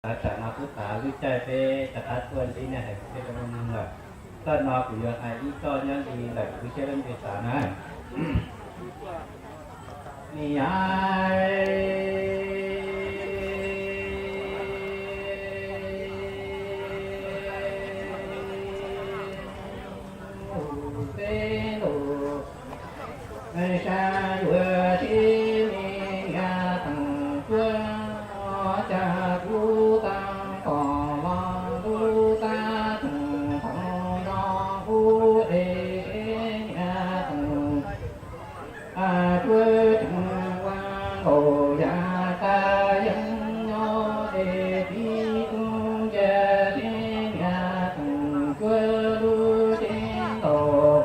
Tam no kuv tas lub caij peb rov qab tuaj ntsib nej hais kwv tij tsoom mloog lawm. Txoj no kuv yuav hais ib txoj nyob li ntawm kwv tij lub npe xav na. Ni sa yuav tsis me niam teem cuab, cas kuv tau pom los lub tab teem thaum no kuv es niam teem cuab tseem ua nkaus yam qab yeeb nyob es tib tug ncav seb niam teem cuab lub tsev nkaus.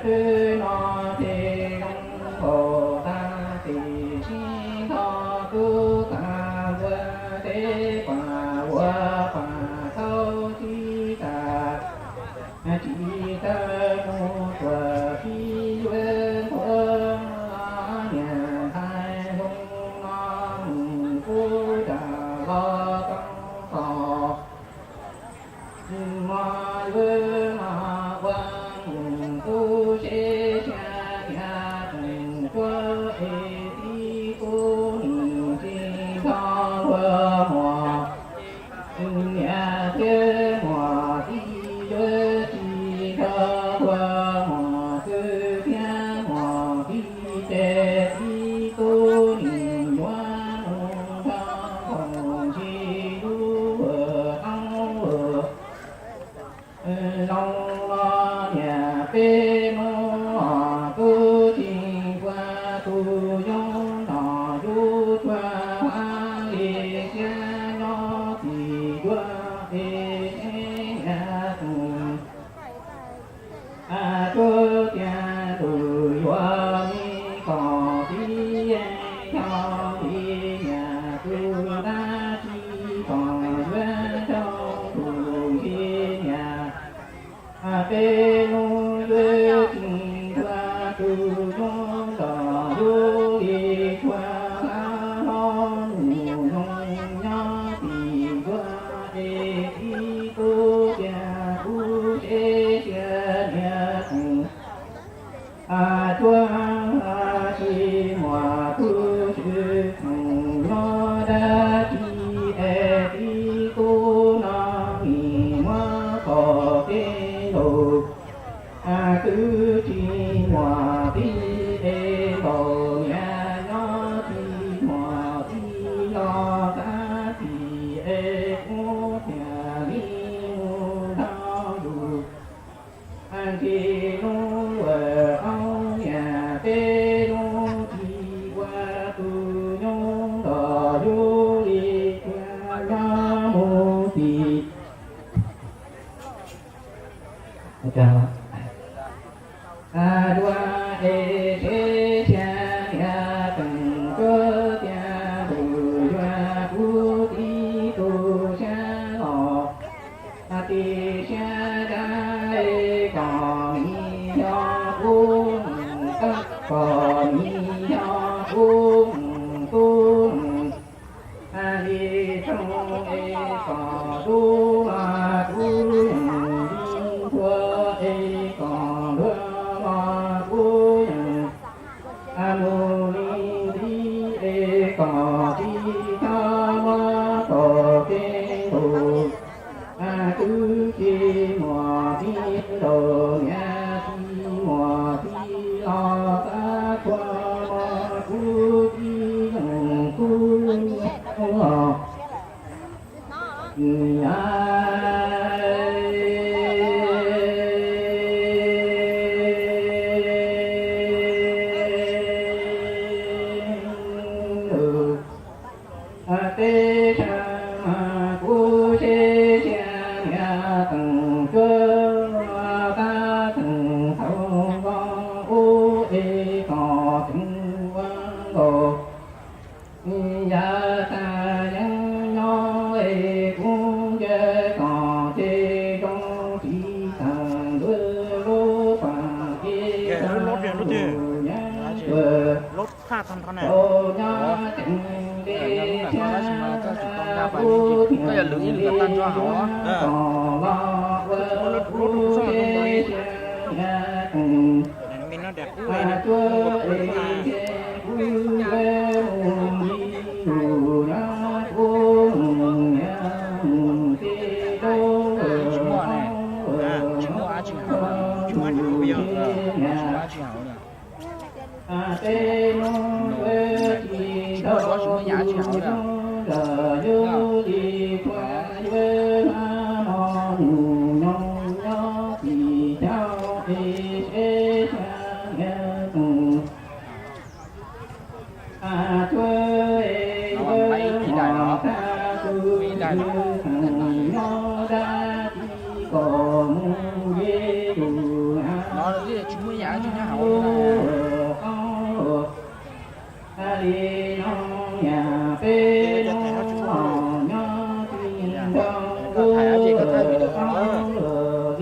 Twb no ces zoo nkaus tag tim sib nto tub tas ntua teb pas ua pas tau tib tas, tsis tau mus tuam tib yuav nthuav niam ntxhais zoo no mus kuv tas los tau tos. Mos yuav los ua mus kuv seb xyov niam teem cuab es tib tug nws tsis nto luag muam. Niam thiab muam tij yuav tsis nto luag muam, kwv thiab muam tij ces tib tug nws yuav mus nto nkoos ntsis lub ua qoob ua loo los niam peb hnub los kuv tsis nquag tus yoov los yus cuag hab li thiab nyob tim duab es niam tus cuab tias tus yuav me kom tib yog li niam tus dab tsi kom yuav rau tus ntsig niam. Peb hnub yuav tsis nquag tus yoov los yus li cuag hab los mus yoov nyob tim duab es tib tug tias kuv seb xyov niam teem cuab tsis muaj tus swm tseem nyob dab tsi es tib tug no nim muab pom peb nkaus. Twb tsis muaj tib es nkaus niam nyob tsis muaj tib los tab tim es kuv thiaj li mus nrog yus. Ntsis hnub ua qoob niam peb hnub tsis ua tus nyob nrog yus li cuag nyob mus tim duab es seb xyov niam teem cuab tias tus yuav kuv tib tug xyab los tim xyab dab es kom nws yog kuv, kom nws yog kuv, kuv li tsoom es kom tub mas kuv yeej li ntuag es kom ntuag mas kuv yeej mus li ntxiv es kom tsis txhob muab tau kev nkaus. Twb tsis muaj tib nkaus niam tsis muaj tib los tab txhua los kuv tib yeej kuv los. Peb tsam mas kuv seb xyov niam teem cuab tab teem thaum nkoos ub es kom tseem ua nkaus. Yav tas yeej nyob es kuv ncaws kom ces zoo tsis tas ntuj lub pas es tau lus nyob tuaj rau nyob teem li thiab. Koj yog lwm ib lwm tag nrho hauv. Tsis muaj ne, tsis muaj dab tsi hauv, tsis muaj dab tsi hauv li. Tsis muaj dab tsi hauv li. Ib daim no, ib daim no. No tsis muaj yam dab tsi nyob hauv li. Koj thaij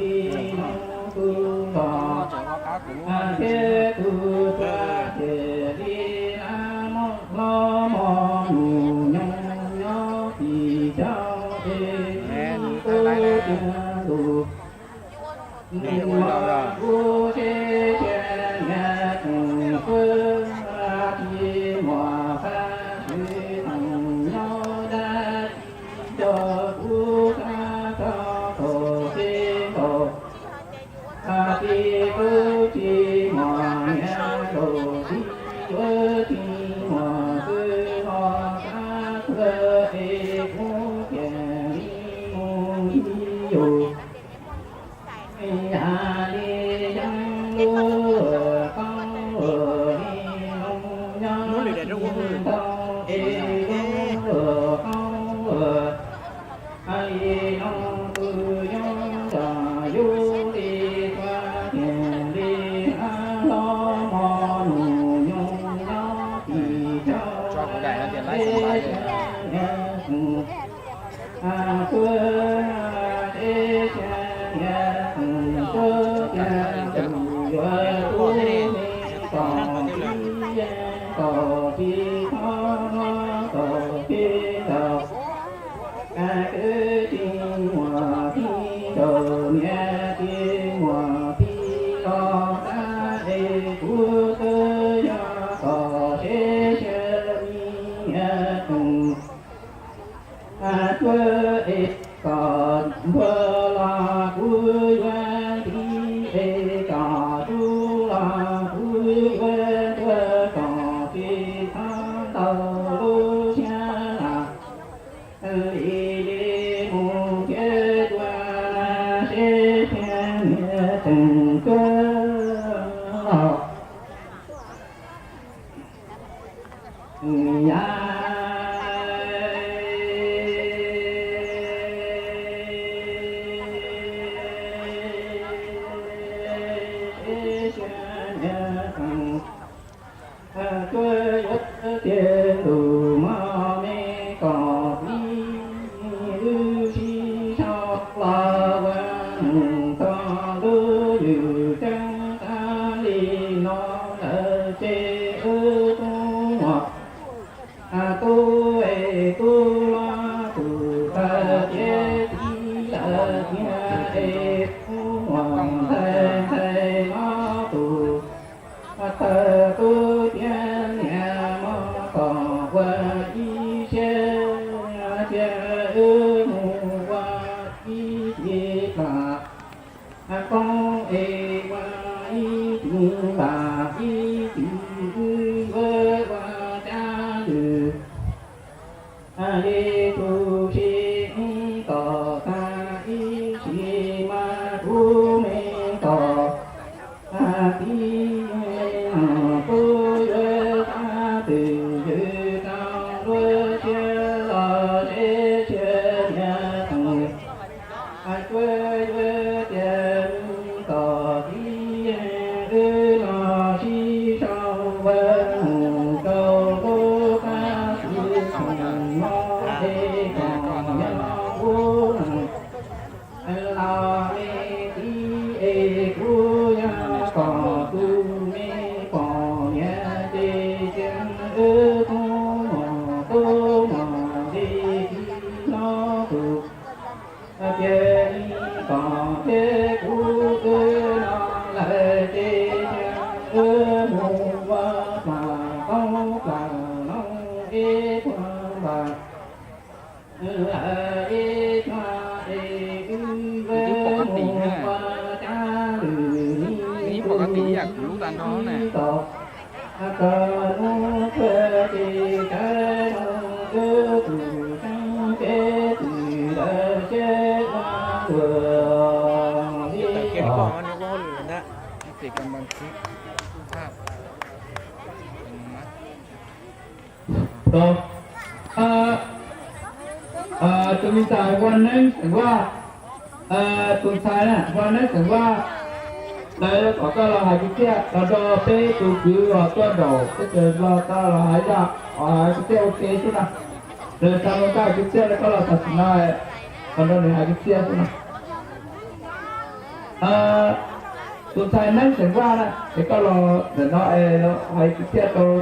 dab tsi koj thaij video no. Tso kuv daim no tias laiv xav laiv li. Kuv es kom npua los kuv yuav nti, es kom tub los kuv yuav tuag, kom tsis txhob tau lub siab los. Li li mus thiab tuaj na, seb thiab niam teem tuaj los. Tuaj yuav tiag tus mos me kom ib lub sij hawm los ua nws txog lub ywm ceeb tas li no lawm ces wb tub muam tub es tub los tus tawg thiab txiv lawm thiab es tub muam ntxhais ntxhais los tus tawg tub thiab niam mos kom ua ib siab cia wb mus ua ib txhij plam koob es ua ib txhij plam ib txhij wb ua ua cab lwm. Li tus sij kom tag ib sij mas kuv me kom tib kuv yuav tab twm ywg tau lub siab los seb sia niam teem kuv yuav tias kom tib wb los Ces ib tog thiab kuv twb no lawm ces wb mus ua plam qoob plam loo ib tuag npam lawm ib tuag es wb mus ua cab lwm li kuv lub tas nrho na. Tau hnub peb ces kav zoo wb tus seeb peb tus lawm seb ua luaj li os. Tus me ntxhais Vaj Neeb xeem Vaj, tus ntxhais na Vaj Neeb xeem Vaj, lawv kom koj los hais kwv txhiaj los rau peb tus kwv uas tuaj nraum teb chaws Nplog, koj los hais zaj, hais kwv txhiaj ua ke xwb na. Lawv xa lus koj hais kwv txhiaj rau koj los tam sim no, los nrog nws hais kwv txhiaj xwb na. Tus ntxhais Neeb xeem Vaj na, es koj los ntawm no es los hais kwv txhiaj rau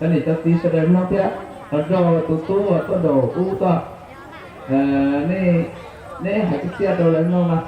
cov niam cov txiv sawv daws mloog thiab los nrog tus tub uas tuaj nraum ub tuaj, nej hais kwv txhiaj rau lawv mloog no.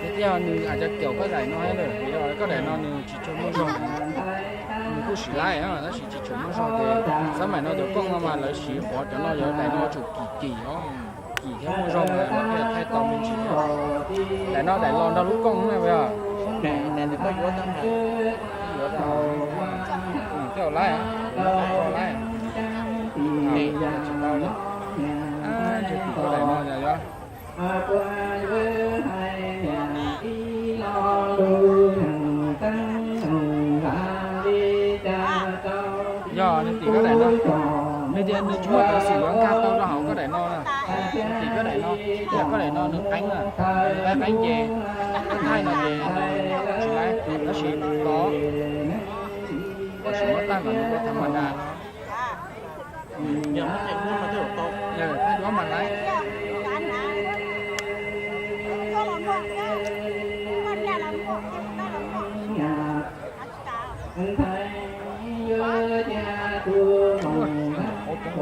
Tiag tiag nws aaj cov caum koj daim no lawm, yog koj daim no nws tsis tshua muaj zog. Nws kuj siv laib tab sis tsis tshua muaj zog ces xab maim no cov kooj no mas lawv siv qhov cov no yog daim no tsum kim kim os, kim thiab muaj zog mas no thiaj thaij tau me ntsis. Daim no daim los nrog lub kooj na. Thiab laib, laib. Tsis tau, tsis tau daim no yog. Yog nws tim koj daim no, nws tias nws tsis muaj peev xwm yuav nkag tau rau hauv koj daim no na. Nws tim koj daim no, yog koj daim no nws qeeb na, nws qeeb qeeb ces thaij no ces nws tsis laib, tab sis tod tsis muab tag kom nws ua tham ma das no. Thaij duab mas laib. Tiag tiag mas yuav tsum muab cov plam qes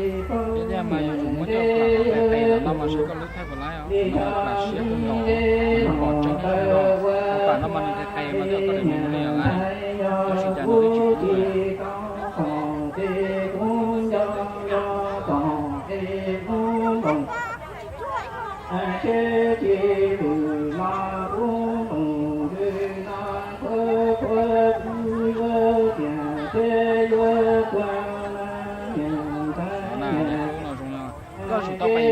qes tom no mas saib koj lub thaij puas laib os. No mas plam siab kawg nkaus, pom tseeb kawg nkaus. Ua plam no mas nws qes qes Koj daim me no ne, koj sim cas no twb tsis pub lawm. Koj tsis tau pais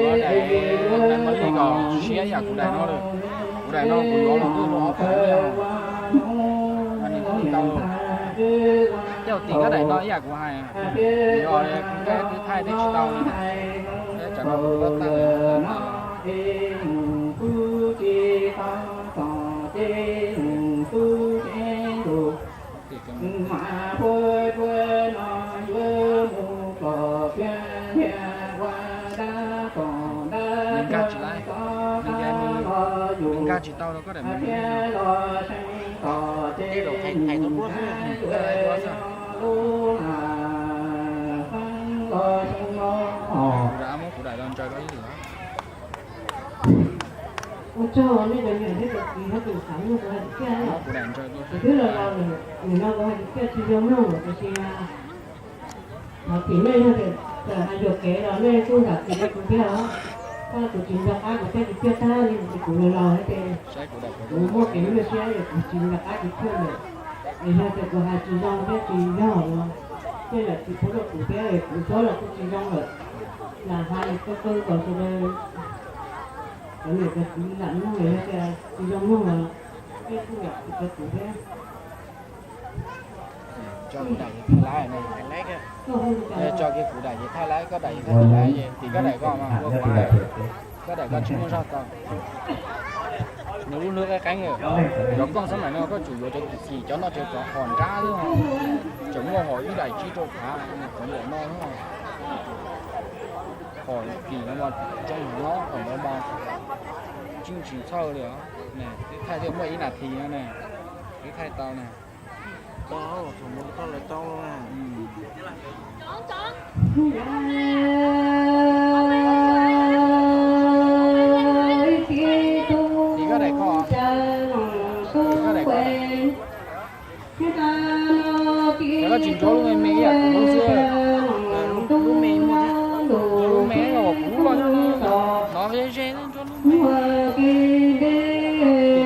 yuav daim mos li kom siab yam kuv daim no lawm. Kuv daim no kuv yuav los twb hlua pais li os. Nws tau, tej zaum tim koj daim no ib yam kuv hais, yog kuv twb thaij twb tsis tau li. Tsam no kuv tau tag lawm. Nkag tsis laib, nkag tsis tau rau koj daim me. Kuv rov muab kuv daim los ntsaws rau ib lwm. Ua tsaug nej cov niam thiab cov txiv thiab tus xav mloog kuv hais tiag. Kuv daim ntsaws rau xwb. Twb los los lawm, nim no kuv hais tiag tsis zoo mloog lawm tiam sis thov txim nej yog tias txawm hais yuam kev los nej kuj zam txim rau kuv thiab os. Koj kuv tsis nco qab kuv thiaj tsis tuaj tag li ces kuv los los ces kuv muaj kev nyuaj siab es kuv tsis nco qab kuv thiaj lawm. Es yog tias kuv hais tsis zoo thiab tsis yog los nej zam txim pub rau kuv thiab es kuv txhob los kuj tsis zoo lawm. Lam hais qw qw kom sawv daws, cov niam cov txiv lam mloog es yog tias tsis zoo mloog los nej kuj zam txim rau kuv thiab. Tso kuv daim thaij laiv, tso kiag kuv daim thaij laiv, koj daim thaij laiv, tim koj daim koj mas ua kuv hais, koj daim koj tsis muaj zog tau. Nws lub hlwb qeeb qeeb lawm. Cov kooj xab maim no koj tsum yuav cov kim kim, cov no cov hom nrab xwb, tseem muaj hom ib daim tsib rau phav, qhov ntawm no, hom kim no mas tseem nyob qhov ntawd mas tsis tsis txhawj li os. Twb thaij thiaj muaj ib nas this no ne, twb thaij tau na. Tim koj daim koj, tim koj daim koj. Koj tsis ntsuab lub me me ib yam kuv lub xwb. Lub me muaj, lub me los kuv lub los nyob no, no ze ze ntsuab lub me. Tim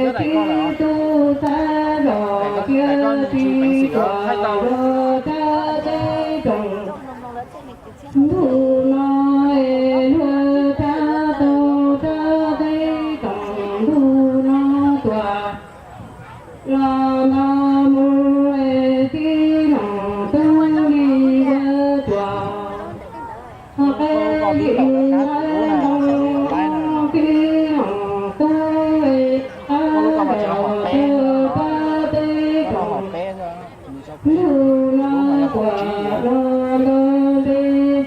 koj daim koj lawm, daim koj tsis peev xwm thaij tau. Ntuj no es luag rab tau rab teb toom, ntuj no tuaj los no mus es tib loos tub li tuaj, qe li ntawd ntoo tib loos tub qab rau rab teb toom. Ntuj no tuaj los ntawd nte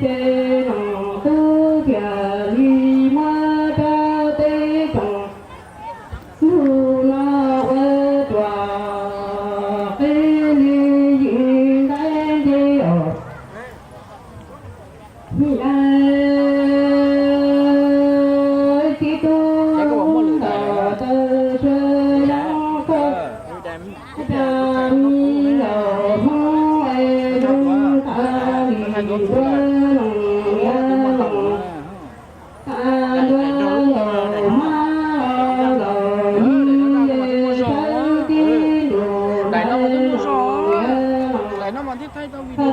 ces loos tub thiaj li muab rab teb toom. Ntuj no ua tuaj qe li yim nqaij nce os. Tib tug los taw sawv yees koj, tag mi los Hmoob es zoo tas li nruab loos yaj loos, tas nruab loos hmab loos li sawv tib ntus nruab loos yaj loos.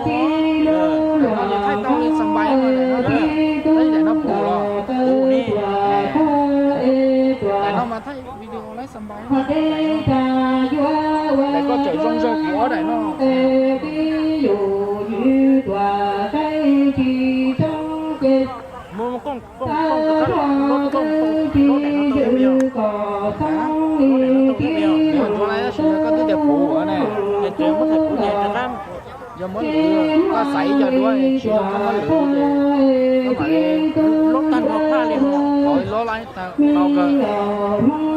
Tib lub los tib tug los taw tuaj es tuaj, qhov teb tas yuav ua es tib yus yim tuaj saib tsis tsoom ces tau rog twb tsis yws kom txhob li tib loos tub tib loos yaj loos. Tib lub los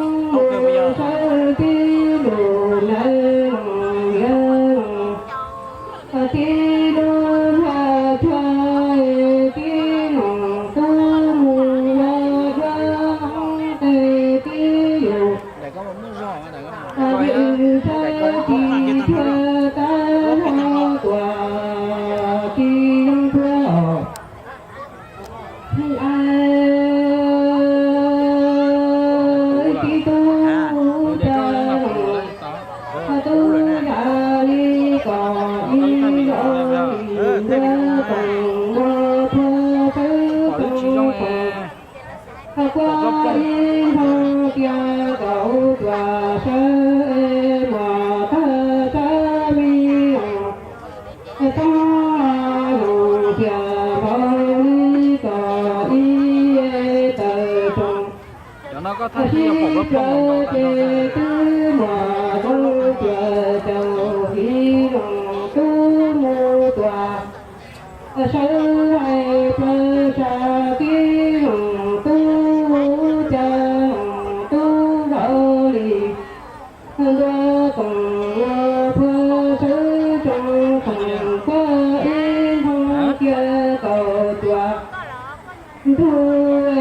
tib tug los Hmoob sawv tib ntus nruab loos yaj loos, tib lub los tuaj tib loos tub mus ua duab Hmoob tej tib yus yws Sawv hais plaws tsa tib zoo tub, cas tub zaum li ntua koom ua phuaj sawv tsoom koom puab ib nthoo cia kaum cuam ntug,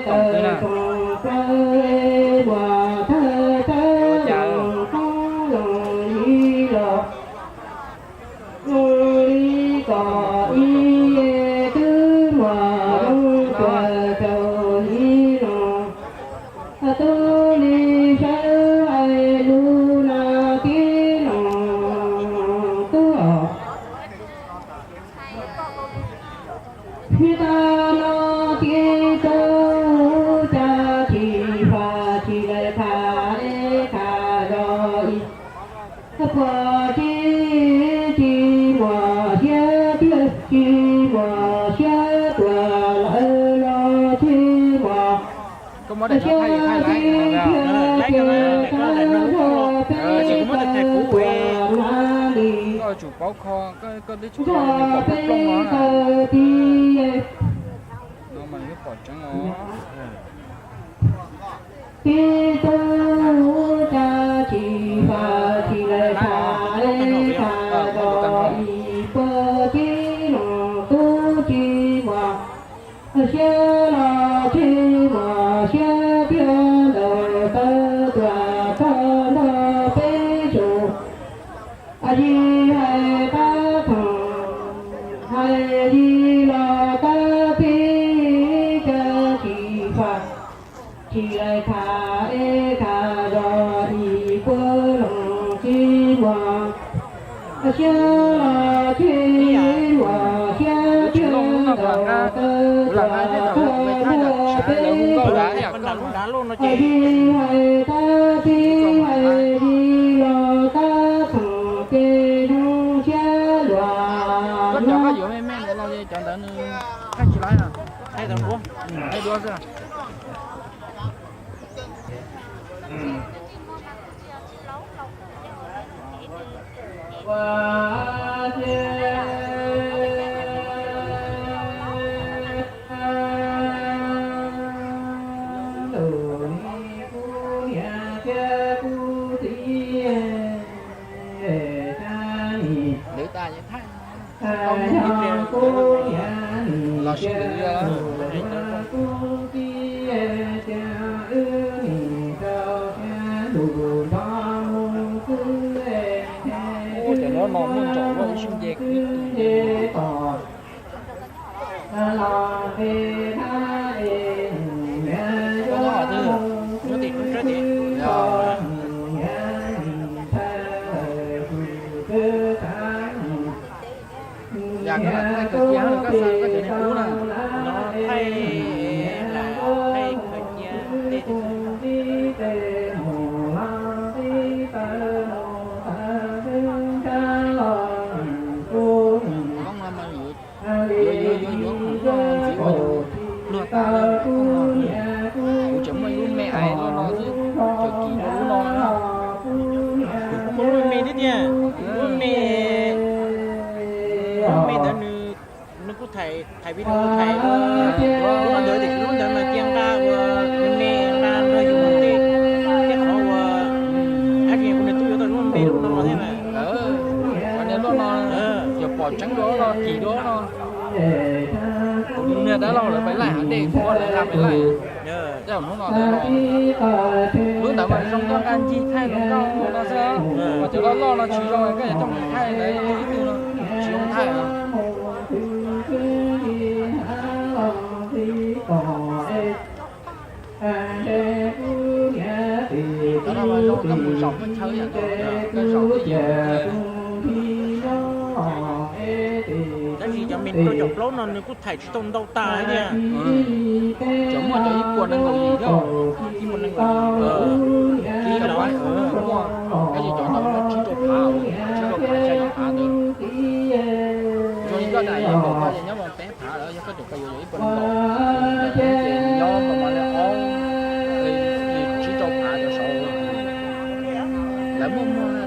tawm tsoom plaws muam thawj thawj zoo qoob zoo li los zoo li kom ib twb muaj zoo cuag rau li no. Tub li sawv hais lus no tib zoo tub os. Tag no tib tug cas tsis faj tsis lawv tham li tham zog ib puas tsis tsis muaj siab tiag, tsis muaj siab tuaj lawm los tsis muaj siab tiag tiag, cas zog peb tau tuaj na li zog peb tau tiag. Tib tug cas tsis faj tsis lawv tham li tham zog ib puas tib zoo tub tsis muaj siab los tsis muaj siab tiag, ntawm tawv tuaj tag nrho peb tsuas yig hais tab thoom, hais yig los tab pib cas tsis faj tsis lawv tham li tham zog ib puas zoo tsis muaj siab los tsis muaj siab tiag, ntawm tawv tuaj tag nrho peb tsuas yig hais tab pib hais yig los tab thoom ces zoo siab luag. Lwv tas yeej thaij, los sis lwv li. Ub, cov no muaj ntsaum luaj ib sub nce kwv tus. Muab tim rub rab tim. Yog koj lam thaij khaws cia, koj xa koj cov niag kub na. No thaij lam thaij khaws cia tej. Koob no mas yuav, yuav, yuav, yuav khoom no ntxiv uas yus pluag tas lawm koob no. Kuv tseem muaj ib lub me ais loj no xwb, tseem kim dua lub no na. Kuv kuj muaj lub me thiab tiag, lub me, lub me ntawd nws, nws kuj thaij, thaij video thaij, lub ntawd, lub ntawd mas cia nqa ua me me nqa nrog yus mus tej, tej qhov uas, ab, kuv niag tub yuav tau lub me lub no thiab mas. Niag lub no, yog pom tseeb dua no, kim dua no. Kuv niag dab laug lawv pais laij hav dej, kuv lawv nqa pais laij. Tej zaum hnub no lawv los, lub ntawd mas zoo nkauj nqa ncig thaij zoo nkauj no xwb, mas cov loj loj no tsis zoo, koj yuav coj mus thaij ntawd ib tug no tsis zoo thaij. Cov no mas zoo koj mus zaum muaj chaw yam no, koj zaum twj ywm. Tab sis cov me cov plaub no nws kuj thaij tsis tau ntau tas li. Cov muaj cov ib puas nees nkaum yim thiab, ib puas nees nkaum yim, ib los muaj, tab sis cov ntawd muaj tsib rau phav, tsib rau phav xya yim phav ntawd. Zoo li koj na, yog koj nyob los peb phav lawm, yog koj tseem koj yuav ib puas nees nkaum, ces nyob los mas li ob, tsib rau phav cov saud. Lawv muaj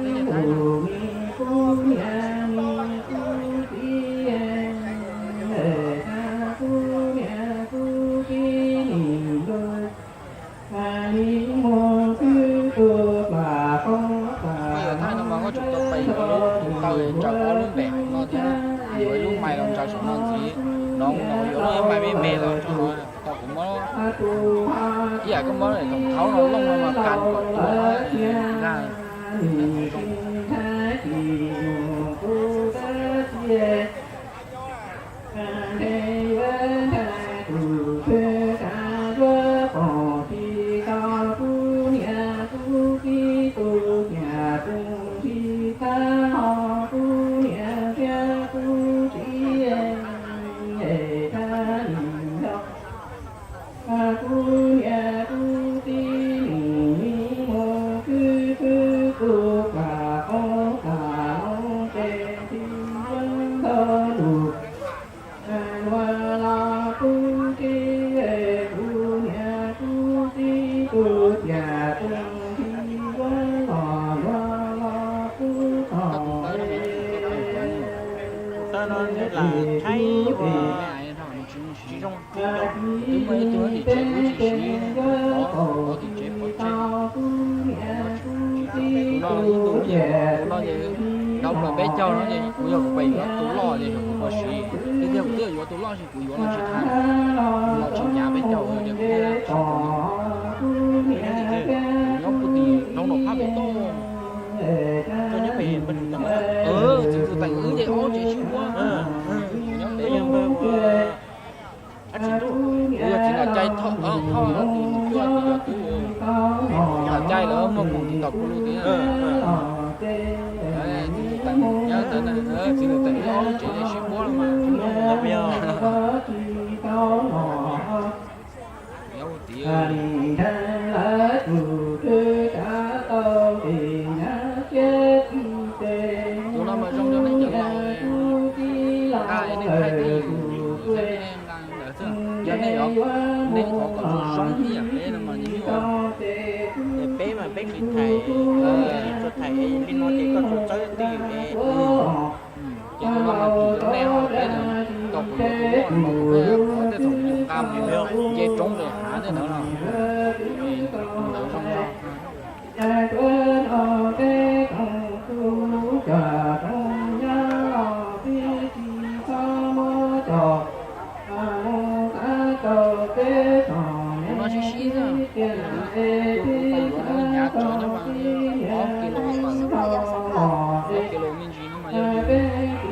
muag tej yeej thaij. Tsuas tau pais yuav lub taw ntsaws ob lub npem no thiab, yuav ib lub mais los ntsaws saum no ntxiv. No no yuav lub mais me me los tso no, tau kuv muab ib yam koj muab daim thoom thaub no looj no mas kas kom tuag nkag. Tawb no lam thaib ua tsis zoo. Twb muaj ib tug tim tsev kuv tsis siv, pov tim tsev pov tseg. Tus no ib tug ces tus no ces tau plaws peb caug no ces kuv yog kuv pais yuav tus loj ces kuv pais siv. Tiag tiag kuv twb yuav tus loj ces kuv yuav los tsis tau, los tsis nyav peb caug ces kuv thiaj siv tus no. Nyob puag tim roob Nraum Phab pem toj, tsis nyob pem Npawg Tsum Teem, txiv Tsum Teem wb ces ob tsev sib puab. Nyob pem, kuv yog txiv Nom Cai thauj, thauj tim mus cuaj tim yog tub, txiv Nom Cai lawv muaj khoom tim tom kuv lub tiag. Txiv Nom Cai nyob ntawd, txiv Nom Cai ob lub tsev sib puab mas. Nyob tiag. Tus no mas zoo rau nej cov laus, nqa nej thaij tej yus, nqa ntawd xwb. Yog nej, nej thov kom zoo ib yam peb no mas nws yeej ua. Peb mas peb tsis thaij, tsis tshua thaij li no ces koj tsuas txawb twj ywm. Ces tus no mas tsis yog nej, peb tau kuv yuav tus loj no, kuv pheej qhov tej thaum yus nqa mus nce roob nqes hav tej ntawd no, tus ntawd zoo zog. Tus no sib sib xwb, tus kuv pais yuav no hnyav tsawv nyob mas ob kis los, ob kis los me ntsis no mas yog,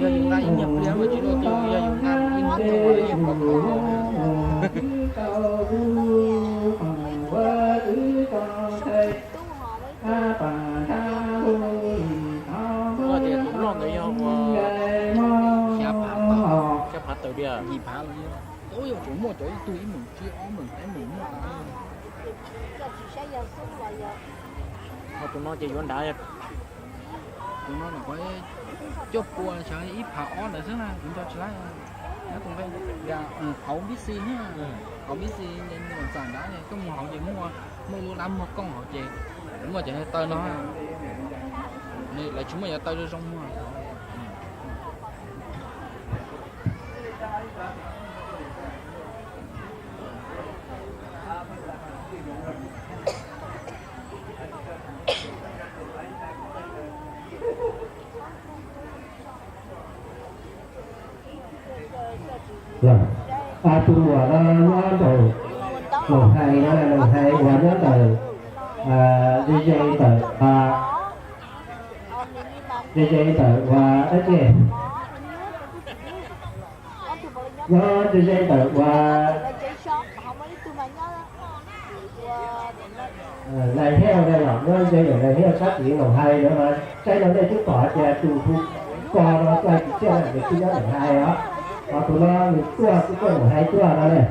yog yus nqa ib nyuag pliag mas tsis luaj tus, yog yus nqa ib hnub tau mas yeej pom tau. Koj tias tus loj ntawd yog ua xya phav tawm, xya phav tawm tiag. Yim phav los yog, yog tsuas muaj cov ib tug ib meem tsib ob meem peb meem muaj. Ho tus no ces yuav nrad, tus no ntawm qhov cuaj pua xyov ib phav ob ntawd xwb na, kuv nco tsis laib. Nyob tus nqe hauv npib xis, hauv npib xis, txawm nrad koj mus hauv ces muaj, muaj lub lab muag kooj hauv ces muaj cov taw no, lawv tsis muaj cov taw zoo zoo muag. Tus uas nyob ntawm Loos Hais no, Loos Hais uas nyob ntawm, ze ze ntawm, ze ze ntawm uas dab tsi, nyob ze ze ntawm uas Nais Hiauj no, nyob ze ntawm Nais Hiauj sab tid Loos Hais no mas, saib no nej twb pom tias tus hu ko no txoj kwv txhiaj no nws twb nyob Loos Hais os. Ho tus no nws tuaj kuj tuaj Loos Hais tuaj no ne.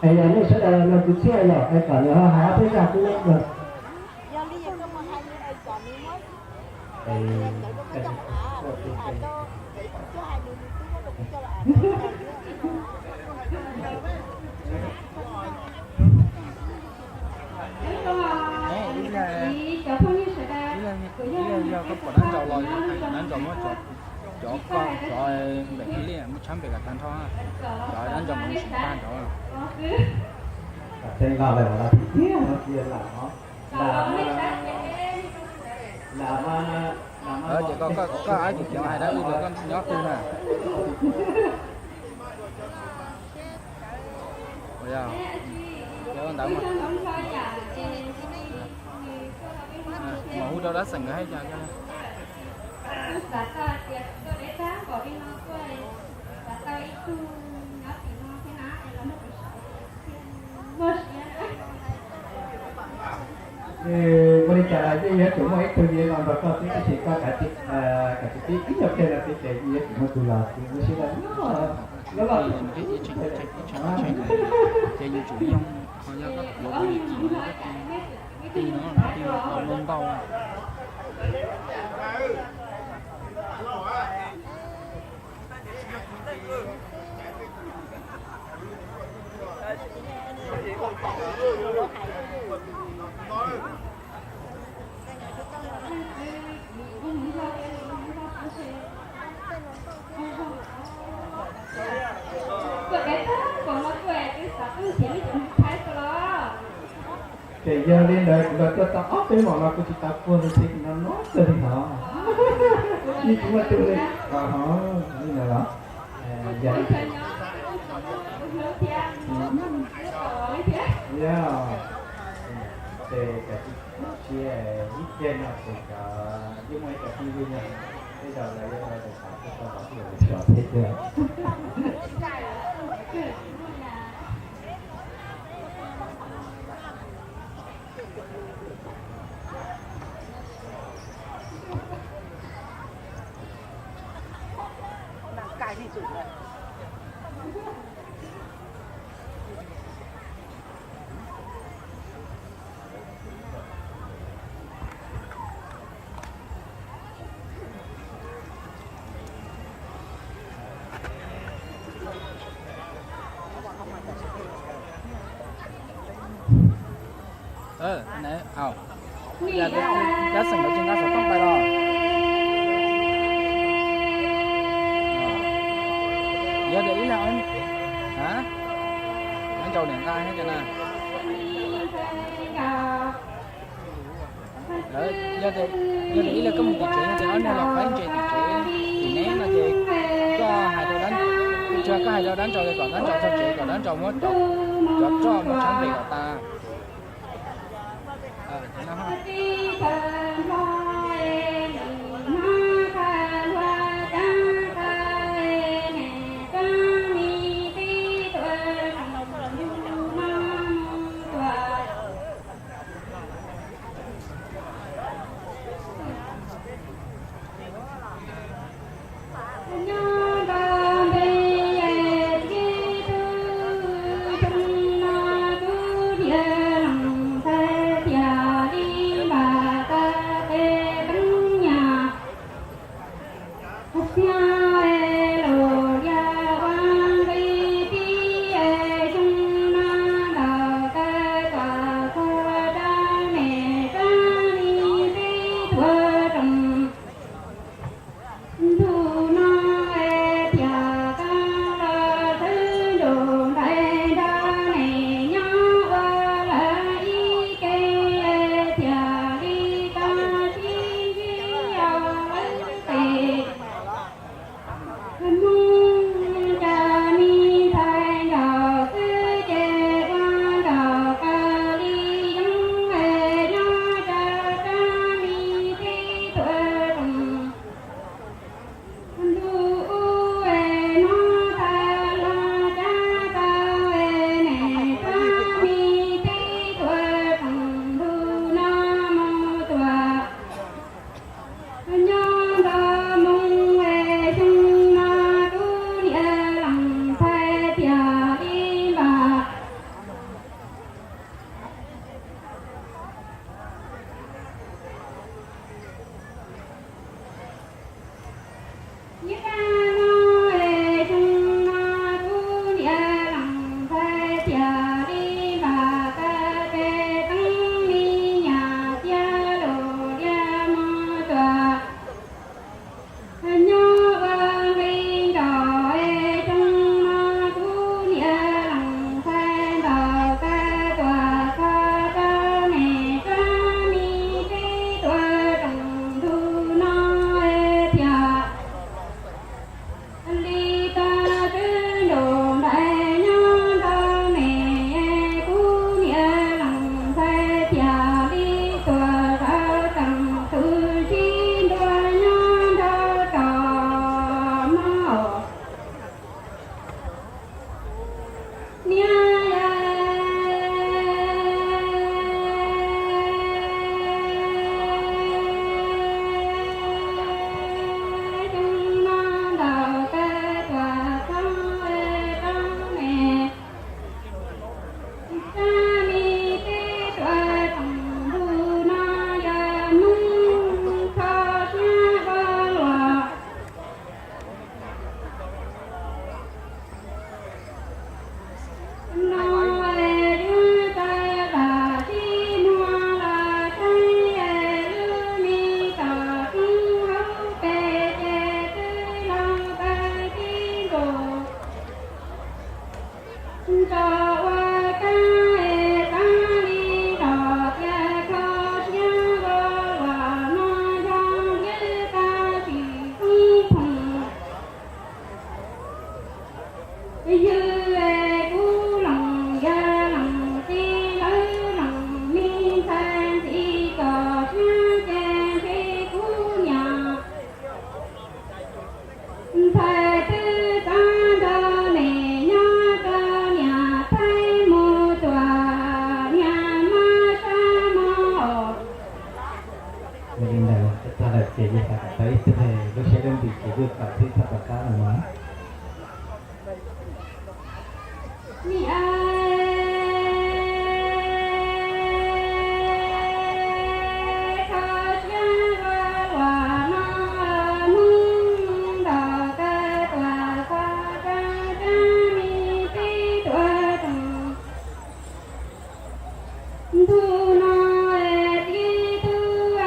Es yog nej sawv daws no kwv txhiaj yog es kom nws ho hais ob peb zaj kub no. Ib leeg yog koj pom dab ntsaum los yog dab ntsaum muab cov ko cov npem ib liaj muab tshab npem kom tag nrho, cov dab ntsaum mus sim tag nrho. Lam mas, lam mas, lam Koj, koj aib tim cov hais dab tsi los koj nyob qhov twg na? Ua ntawd mas. Mas hu rau dab xeem nkawd hais cas. Ua li cas los yeej yuav tsum muaj ib tug yog los nrog koj xwb, tab sis koj kav tsij, kav tsij pib ib nyuag pliag no xwb ces yeej yuav tsum muaj tus los xwb, muaj siab los loj loj. Ces yus tsum yoog, ho yog koj tuav tus yim no, ti no ti no ntau. Ces yog li ntawd kuv los tuaj tau ob peb hmos no kuv tsis tau puag li thiab, kuv no no kawg li hos. Yeej tsis muaj tus li. Li ntawd los? Yog, yog, ces cov tib pliag no ces cov yeej muaj ib cov phooj ywg no, tej zaum lawv yuav tau tus xav tuaj tau los thiab. Dab xeem nkawd tsis nqa xov tooj pais los? Yog tias ib leeg, a, nyob nraud niam nqa thiab cas na. Yog tias ib leeg koj mus tim tsev, yog tias ob niag los faib ntses tim tsev tim neb no ces koj hais rau dab, tsuas koj hais rau dab ntsau kom dab ntsau txog tsev kom dab ntsau muab cov roj muab tshab ntes kom tas. Ntu no es tias koj los sawv nrog nraim nrog nej nyob ua lawv ib ke, thiaj li koj sib ntsib lawv tes. Hnub cas me ntxhais nraug xwb ces ua nraug kawg li, yoov es nyob rau rab me tib tuam rooj. Ntu ub es hnub tag los cab tau es nej rab me tib tuam rooj, ntu no mus tuam. Nyob nto moo es xyoo no kuv niam leej ntxhais tiag li npam. Nyob nto moo es xyoo no kuv niam leej ntxhais tiag li npam, tav tes teeb me nyuam cia lus liab mus tuam. Ib tug lub siab dawb nti ces kuj tawm tib thaj tau kab no mas. Ntu no tib tug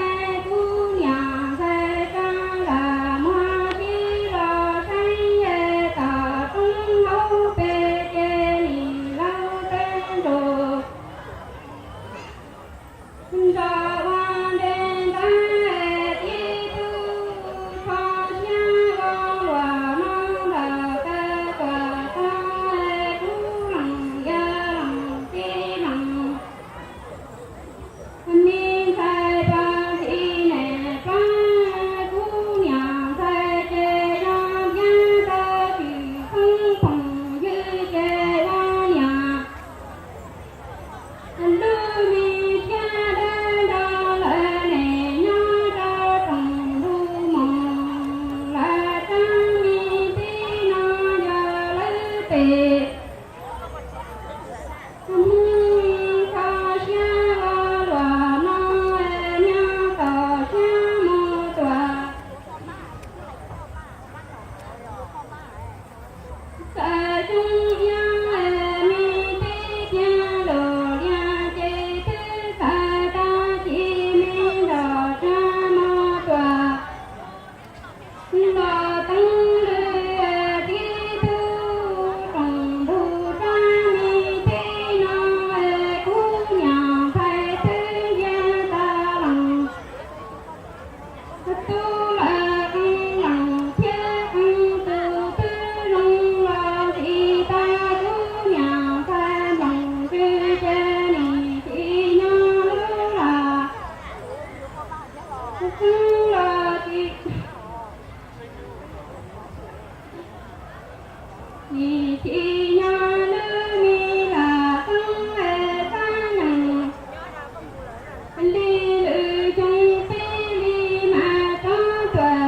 kuv niam ntxhais tsa lam muag tib los saib tom roob hauv pes ces nim laus peb ntus. Nrog ua nte ntawd tib tug tsho siab ua luam no ntawm kawg tuam txog kuv lees yawg lees txiv lees. Me ntxhais pog ntxhais niam pog kuv niam ntxhais ces yog thiab tau tsis phooj phoom ywg ces ua niam. Lub me thiab dawb nrog lawv niam nyob rau rooj ntuj moos, lawv rab me pib no yog lawv pem. Hnub kho siab lo luam no, nyob tom siab mus tuaj. Txawm xyoo iab me peb tiag lus liag ces twb txawm tag sim me nrog tsa mus tuaj. Nrog teeb lwm tib tug rooj ntug rab me peb no, kuv niam ntxhais twb ntiag tag los. Tub lawv qee leej thiab qee tus twb zoo los ntxim tag, kuv niam ntxhais nplooj tswv ces nim tsis nyob lub lam xeeb los tsis, nim tsis nyob lub me lam xeeb es xab nyeem li lwm xyoo peb li mas rov tuaj.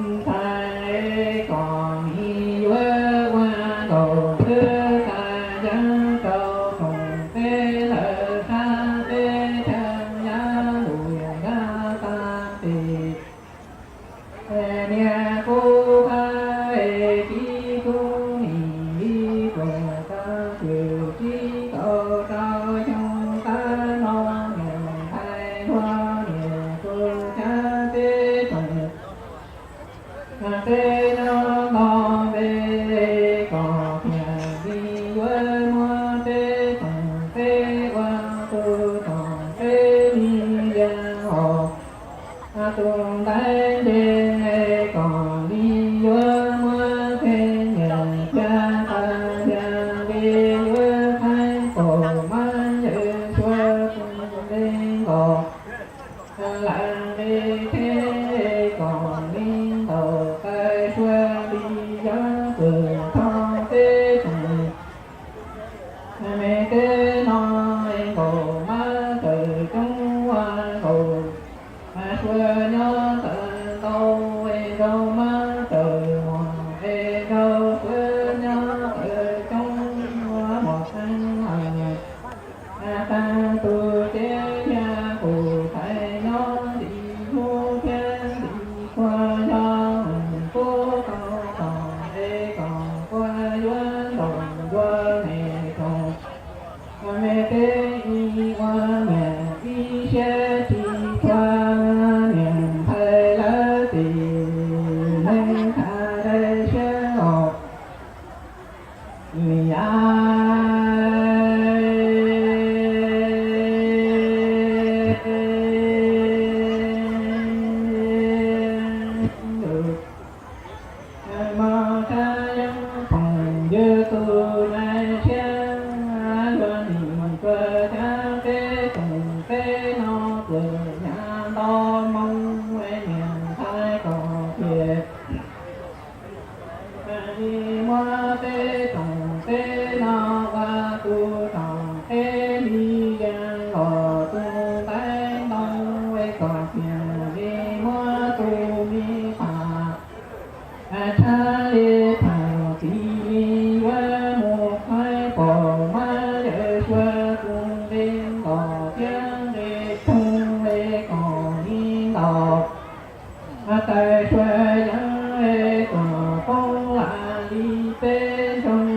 Ntxhais kom nim yuav ua nkaus twb txais yeeb rau rooj teb lawm sab teb chaws yav lus yav tag tis. Niag qub qab tib tug nim li tuam tag kwm tsib kaum rau xyoo qab no, niam ntxhais hluas niam tus xyab teb rooj teb no nto npe kom tiag li yuav muab teb rooj teb ua tus tom teb li yag hos tus ntaiv nce kom li yuav muab teb nyiam tiag qas tiag li yuav qhaib kaum mab yawm suav tus npe nkaus. Lawv nqe teb kom li ntaus qai suav li yog kws txhob teb tseem me teb no nkaus mab tawm coob ua nkaus. Suav nyob tawm ntau es nrau mab tawm muag es nrau suav nyob tawm coob ua muag qeeb hawm. Tag tus cev thiab kuv thaiv nyob ntim hnub thiab ntim kua yog kub tau tom es kom kua yuav ntaus ncua me rooj me teb ib Thiab peb tsoom teb no txawm yog ntau moo, niam ntxhais kom tias li muab peb tsoom teb no ua tus tsoom teb li yeej los tus ntaib ntoo, kom tias li muab tus me pam tshab li pam txiv li yuav mus qhaib pom mas yawm suav tus nqe ntos thiab nqe tshoob li kom li ntos. Taws suav yeej tuam poob lam li peb ntsoog,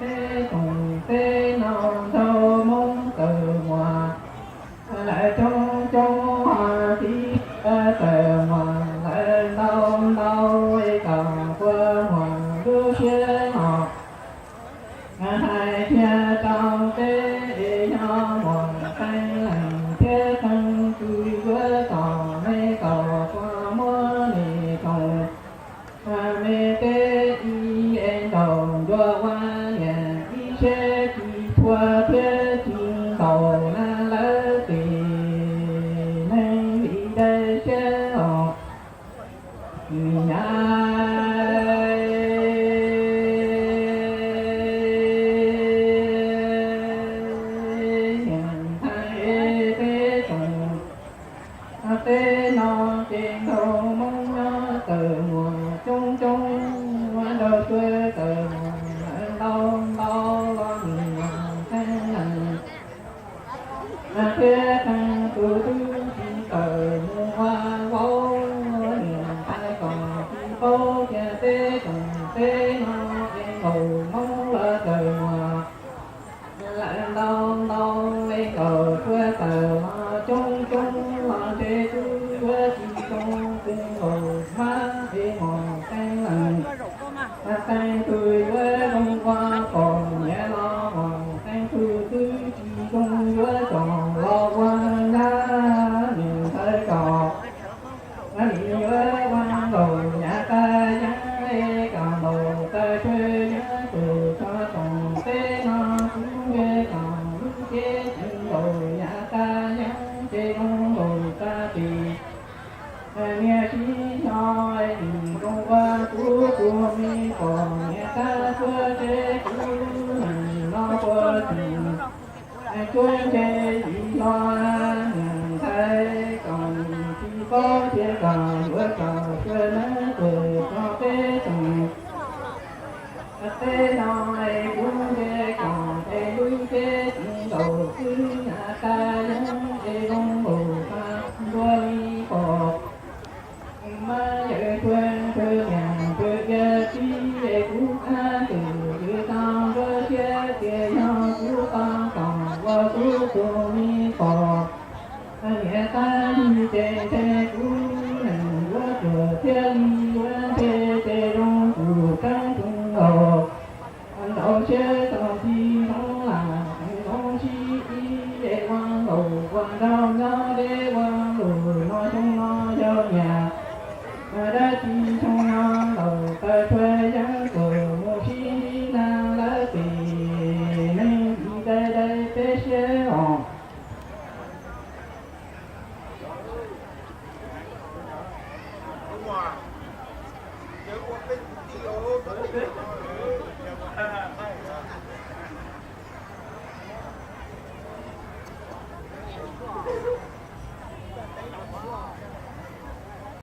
peb tsoom teb no nraug Hmoob tawm muas lawv coob coob ho txiv tawm muas lawv ntau ntau, kom ua muas lub siab no hais kiag rau peb es yog muas qee leej thiab qee tug yuav tom me kaum tua muab nim tsoom me teb ib es ntaus nruas ua niam ib siab tsis tshua thiab tsis ntaus na lawv tes neeg li dai siab os. Nyav niam ntxhais peb tsoom teb no ces nraug Hmoob nyob tawm muas coob coob, nraug suav tawm muas ntau ntau los nim muas qee leej thiab qee tus twb tsis tawm mus ua vauv, niam ntxhais kom tsis paub tias peb tsoom teb no es nkaus Hmoob los tawm muas lawv ntau ntau, es nkaus suav tawm los coob coob los ntshe twb yuav tsis zoo, es nkaus hmab es muas qee leej qee tug yuav zoo ua pom niam los muas qee tug twb tsis zoo yuav tsom los ua nyab, niam ntxhais kom nim yuav ua nkaus yav qab yeeb, es kom ntaus taw tshuav yeeb tus tso tsoom teb no kuv nce kom lub cev tseem nkaus yav qab yeeb ces zoo nkaus qab tis. Niaj sib hlo nim zoo ua kuv tus me pom niam tab suav teb kuv neeg no puas tseem tsuab ntshe yim hlo, niam ntxhais kom tsis paub thiab kom yuav kom suav neeb tawm tso peb tsoom teb no, es kuv nce kom es lub cev tseem nkaus xwb yav qab yeeb es zoo nkaus qab ntua li pom. Mas yawm suav ntsuag niam ntsuag yawg txiv es kuv qab twm twm tau nruab siab tias yog kuv tau kom ua kuv tus me pom niam tab yig ces ntshe kuv neeg yuav ruam thiaj li yuav ntshe ces zoo kuv tseeb tseeb los. Ntaus siab txog txiv zoo lam zoo sib ib es ua nkaus ua nraug nyob deb ua nkaus no xyoo no yog niam dab tsi xyoo no ntaus taw tshuav yeeb txawm mus sib ntsib na lawv tes neeg li dai dai peb siab os.